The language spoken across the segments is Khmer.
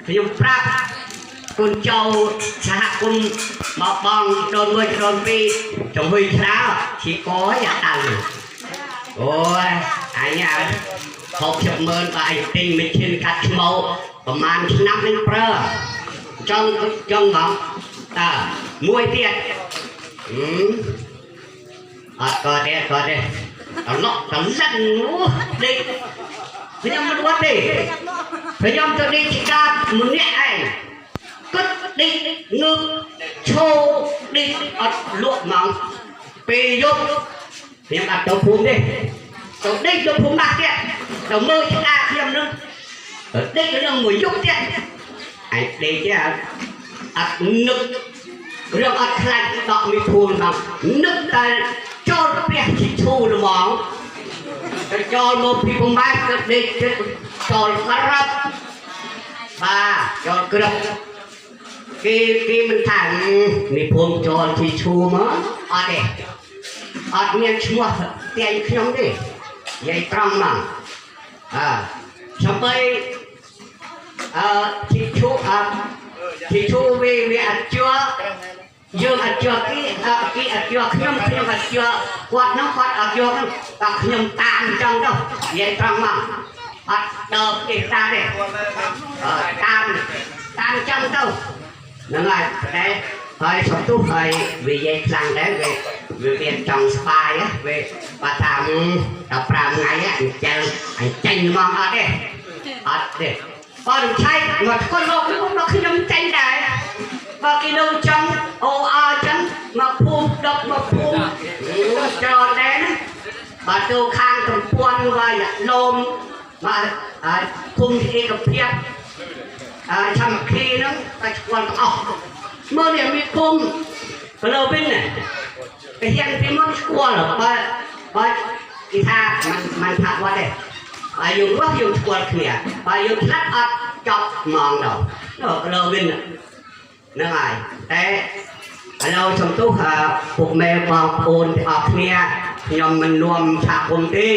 ខ្ញុំប្រាប់កូនចៅសហគមន៍មកបងដូនមួយដូនពីរចំហុយឆ្លាឈីកយអាតៅអូយអញ60ម៉ឺនបើអញទិញមិនឈានកាត់ឆ្មោប្រហែលឆ្នាំនឹងប្រើចង់ចង់ហ្មងតើមួយទៀតហឹមអត់ក៏ទេក៏ទេតឡក់តលិននោះដេកខ្ញុំមិនវត្តទេខ្ញុំទៅដេកជាការម្នាក់ឯងគិតដេកងើបឈោដេកអត់លក់ហ្មងពេលយប់ខ្ញុំអត់ទៅភូមិទេទៅដេកទៅភូមិណាស់ទៀតទៅមើលឆ្កាខ្ញុំនឹងទៅដេកនឹងមួយយប់ទៀតអញដេកទេអត់នឹករឿងអត់ខ្លាចដកមីភូមិហ្មងនឹកតែចូលផ្ទះជីឈូហ្មងទៅចូលមកពីប្រមាណទៅដេកចិត្តចូលក្រាប់បាទចូលក្រាប់គេគេមិនថានេះភូមិចូលជីឈូមកអត់ទេអត់មានឈ្មោះទាញខ្ញុំទេនិយាយត្រង់មកអើសំបីអឺជីឈូអត់ជីឈូវាវាអត់ជឿយើងអត់ជឿគេអត់គេអត់ជឿខ្ញុំខ្ញុំអត់ជឿគាត់នោះគាត់អត់យកនោះតែខ្ញុំតាមអញ្ចឹងទៅនិយាយត្រង់មកអត់ដើរគេតាទេអឺតាមតាមអញ្ចឹងទៅហ្នឹងហើយតែហើយសំទុះហើយវានិយាយខ្លាំងដែរវាវាមានចង់ស្បាយវាបើថា15ថ្ងៃអញ្ចឹងអញ្ចេញហ្មងអត់ទេអត់ទេបើរំឆៃមកស្គាល់លោកមកខ្ញុំចេញដែរបើគេនៅចង់អូអចឹងមកភូមិដកមកភូមិច្រើនដែរណាបើទៅខាងតំពួនវាយលោមមកភូមិឯកភាពអើឆាំខីហ្នឹងតែស្គាល់ទាំងអស់មើលនេះមានភូមិក្លោវិញណាគេហ៊ានពីមុនស្គាល់បើបើគេថាមិនមិនថាវត្តទេបើយើងរស់យើងស្គាល់គ្នាបើយើងឆ្លាត់អត់ចប់ហ្មងដល់នោះក្លោវិញហ្នឹងហើយតែឥឡូវសំទុះពុកម៉ែបងប្អូនទាំងអស់គ្នាខ្ញុំមិននាំសហគមន៍ទេ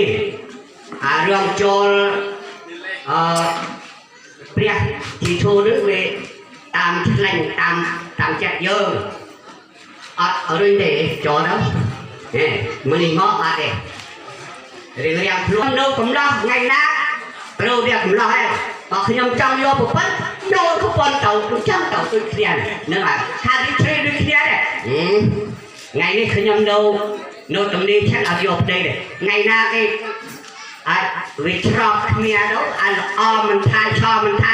អារឿងចូលអឺព្រះជីឈូនឹងវាតាមឆ្លាញ់តាមតាមចិត្តយើងអត់រុញទេចូលទៅហេមិននេះមកអត់ទេរៀងរៀងខ្លួននៅកំឡោះថ្ងៃណាត្រូវវាកំឡោះហើយបើខ្ញុំចង់យកប្រពន្ធយកប្រពន្ធទៅខ្ញុំចង់ទៅដូចគ្នាហ្នឹងហើយថាទីជ្រេដូចគ្នាដែរថ្ងៃនេះខ្ញុំនៅនៅតំនេះឆាត់អត់យកប្តីទេថ្ងៃណាគេអាចវាច្រកគ្នាទៅអាល្អមិនថាឆមិនថា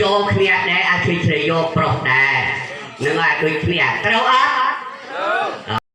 យកគ្នាដែរអាចជួយជ្រេយកប្រុសដែរហ្នឹងហើយដូចគ្នាត្រូវអត់